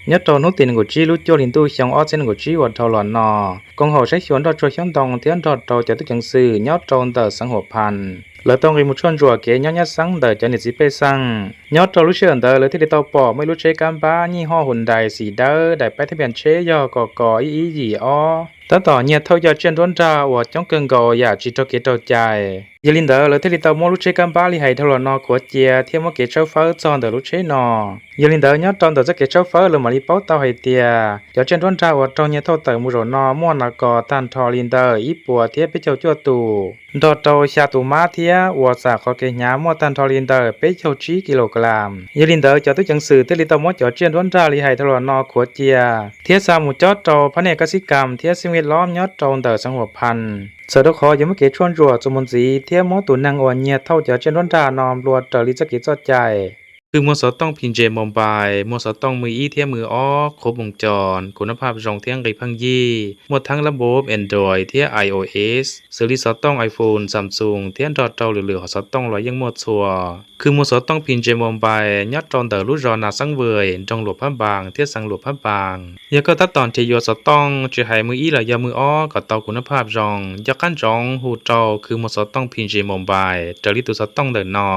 Nyob rau hnub tim nees nkaum tsib lub cuaj hli ntuj xyoo ob txhiab nees nkaum tsib uas dhau los no, koom haum saib xyuas nroj tsuag xyoob ntoo thiab nroj rau cov tub ceev xwm nyob rau ntawm xeev Huam Phas, lawv tau nqis mus tshuaj ntsuam kev nyob nyab xeeb ntawm cov niam txiv pej xeem. Nyob rau lub sij hawm ntawd lawv thiaj li tau pom muaj ib lub tsheb kab npab nyij hoj Hyundai xim dawb daim paib thib npias tsheb yog ko ko ib ib yim ob, tab tom nyiag thauj cov tsiaj nruab nrag uas coob kawg nkaus yam tsis raug kev raug cai. Yog li ntawd lawv thiaj li tau muab lub tsheb kab npab li hais dhau los no khuav cia thiab muab kev tshawb fawb txog ntawm lub tsheb no. Yog li ntawd nyob rau ntawm txoj kev tshawb fawb lawv mam li paub tau hais tias cov tsiaj nruab nrag uas raug nyiag thauj tawm mus zaum no muaj nas kos tag nrho li ntawm ib puas thiab peb caug cuaj tus, nrog rau xya tus mab thiab uas xam qhov kev hnyav muaj tag nrho li ntawm peb caug tsib kilogram. Yog li ntawd cov tub ceev xwm thiaj li tau muab cov tsiaj nruab nrag li hais dhau los no khuav cia thiab xa mus cob rau phab niaj kab xib kam thiab xib vij lob nyob rau ntawm xeev Huam Phas, txawm rau qhov yuav muab kev tshuaj ntsuam txuas mus ntxiv thiab muab tus neeg uas nyiag thauj cov tsiaj nruab nrag no nplua raws li txoj kev txoj cai. Kwj muag xov tooj P J Mobile muag xov tooj mws ib thiab mws ob qhuav moos cos, kuv nab phaj zoo thiab nqi pheej yig, muaj theeb lab npob Android thiab I O S, xws li xov tooj iPhone, Samsung thiab nrog rau lwm lwm hom xov tooj los yeej muaj txhua. Kwj muag xov tooj P J Mobile nyob rau ntawm lub zos Nas Xeeb Vwm, nroog Luam Phab Npas thiab xeev Luam Phab Npas. Yog koj tab tom nrhiav yuav xov tooj tsis hais mws ib los yog mws ob kom tau kuv nab phaj zoo, nco qab ntsoov hu rau kwj muag xov tooj P J Mobile raws li tus xov tooj ntawm no.